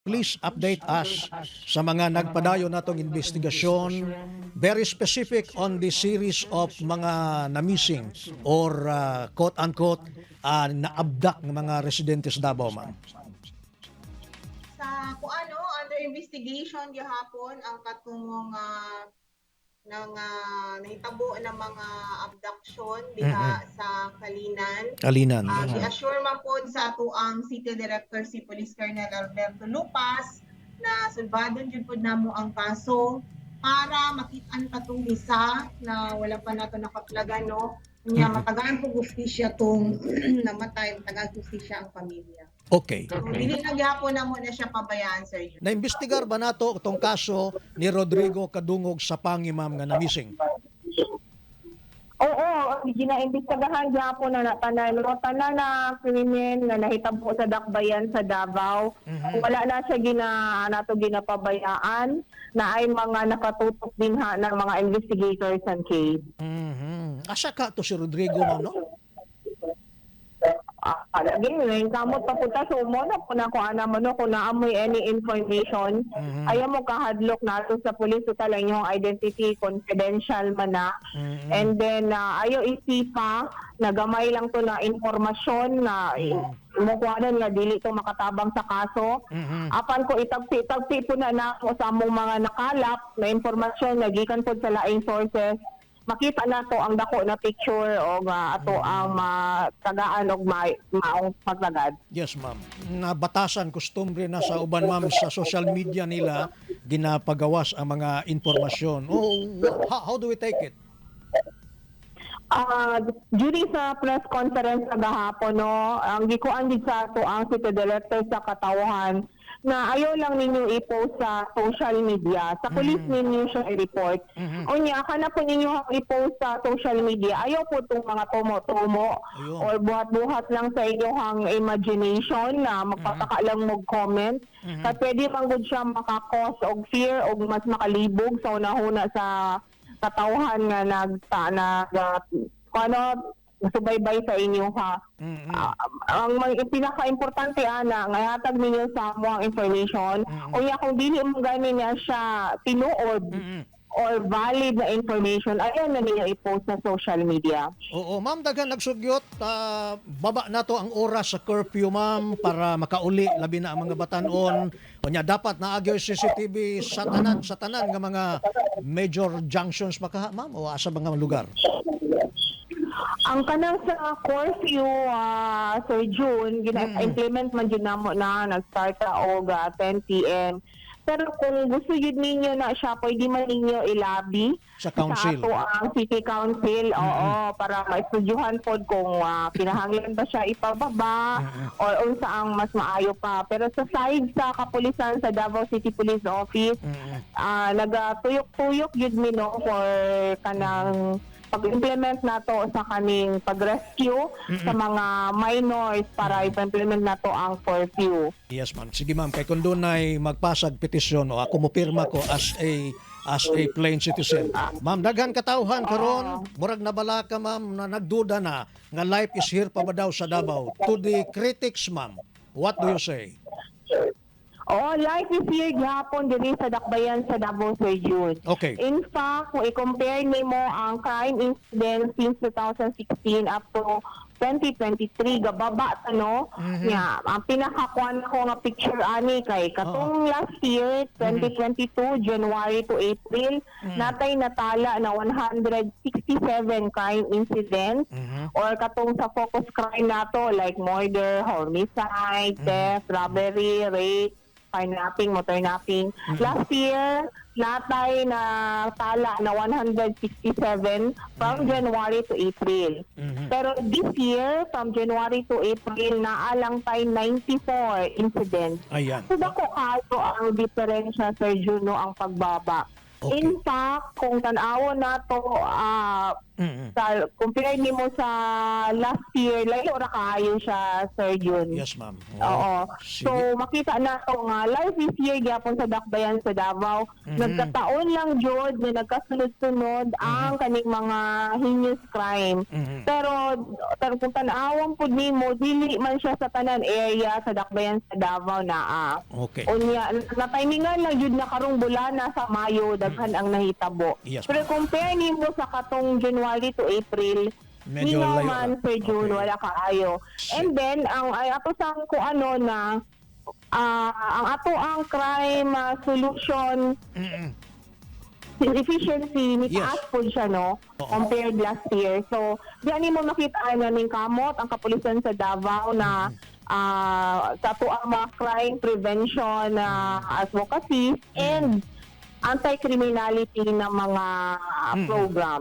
Please update us sa mga nagpadayon natong investigasyon, very specific on the series of mga na-missing or quote-unquote na-abduct ng mga residente sa Davao, ma'am. Sa kung ano, under investigation gihapon ang katungong ng nahitabo ng mga abduction diha sa Calinan. Calinan. Gi-assure man pod sa atoang City Director, si Police Colonel Alberto Lupas, na sulbadon jud pod namo ang kaso para makitaan katong isa na wala pa nato nakaplagan, no, nya matagaan po hustisya tong namatay, matagaan hustisya ang pamilya. Okay. So, dili na gyapon namo na siya pabayaan, Sir Jun. Naimbestigar ba nato itong kaso ni Rodrigo Kadungog sa Pangi, ma'am, nga na-missing? Oo, ginaimbestigahan gyapon na tanan, no, tanan na krimen nga nahitabo sa dakbayan sa Davao. Wala na siya gina nato ginapabayaan na ay mga nakatutok din ha ng mga investigators ang case. Asa ka to si Rodrigo, ma'am, no? Again, kamot pa punta, so mo na po na kung ana mo, no, kung naamoy any information, ayaw mo kahadlok nato sa police, total ang inyong identity confidential man na. And then ayaw isipa na gamay lang to na impormasyon na mo kuhanon nga dili to makatabang sa kaso. Apan ko itagpi-tagpi po na nako sa among mga nakalap na impormasyon nga gikan pod sa laing sources, makita na to ang dako na picture o nga ato ang matagaan og maong paglagad. Yes, ma'am. Nabatasan, kostumbre na sa uban, ma'am, sa social media nila, ginapagawas ang mga impormasyon. Oh, how do we take it? During sa press conference kagahapon, no, ang gikuan gid sa ato ang city director sa katawhan na ayaw lang ninyo i-post sa social media. Sa police ninyo siya i-report. Unya, kana po ninyo ang i-post sa social media. Ayaw po itong mga tumo-tumo or buhat-buhat lang sa inyong imagination na magpataka lang mag-comment. Kasi pwede man gud siya maka-cause og fear og mas makalibog sa unahuna sa katawhan nga nag ta, nag kung ano subaybay sa inyo ha. Ang mga pinaka-importante ana nga hatag ninyo sa amo ang information. Unya kung dili mo gani niya siya tinuod or valid na information, ayaw na ninyo i-post sa social media. Oo, ma'am, daghan nagsugyot. Baba na to ang oras sa curfew, ma'am, para makauli labi na ang mga batanon. Unya dapat naagyoy CCTV sa tanan nga mga major junctions makaha, ma'am, o asa mga lugar. Ang kanang sa curfew, Sir June, gina-implement man jud namo na nag-start ta og 10 p.m. Pero kung gusto yun ninyo na siya, pwede man ninyo ilabi Sa council. sa ato ang city council, oo, para maistudyuhan pod kung kinahanglan ba siya ipababa or unsa ang mas maayo pa. Pero sa side sa kapulisan sa Davao City Police Office, nagatuyok-tuyok yun mi, no, for kanang pag-implement nato sa kaning pag-rescue sa mga minors para i-implement nato ang curfew. Yes, ma'am. Sige, ma'am. Kay kung dunay magpasag petisyon o ako mopirma ko as a plain citizen. Ma'am, daghan katawhan karon, murag nabalaka, ma'am, na nagduda na nga life is here pa ba daw sa Davao. To the critics, ma'am, what do you say? Oh, life is here gyapon diri sa Dakbayan sa Davao, Sir June. In fact, kung i-compare nimo ang crime incident since 2016 up to 2023, gababa ta, no. Nya, ang pinakakuan ko nga picture ani kay katong last year 2022, January to April, natay natala na 167 crime incidents or katong sa focus crime nato like murder, homicide, theft, robbery, rape, kidnapping, motornapping. Last year, natay na tala na 167 from January to April. Pero this year, from January to April, naa lang tay 94 incidents. So dako kayo ang diferensya, Sir Juno, ang pagbaba. In fact, kung tan-awon nato, Sa compare nimo sa last year, layo ra kaayo siya, Sir Jun. Yes, ma'am. Oo. Sige. So makita na to nga life is here gyapon sa Dakbayan sa Davao. Nagkataon lang jud na nagkasunod-sunod ang kaning mga heinous crime. Pero pero kung tan-awon pud nimo, dili man siya sa tanan area sa Dakbayan sa Davao naa. Unya, na-timingan lang jud na karong bulana sa Mayo, daghan ang nahitabo. Pero compare nimo sa katong January to April, Medyo mingaw layo man, ra. Sir June, wala kaayo. And then ang ay ato sang kung ano na ang ato ang crime solution efficiency ni taas po siya, no, compared last year. So diyan mo makita na ning kamot ang kapulisan sa Davao na sa ato ang mga crime prevention na advocacy and anti-criminality na mga programs.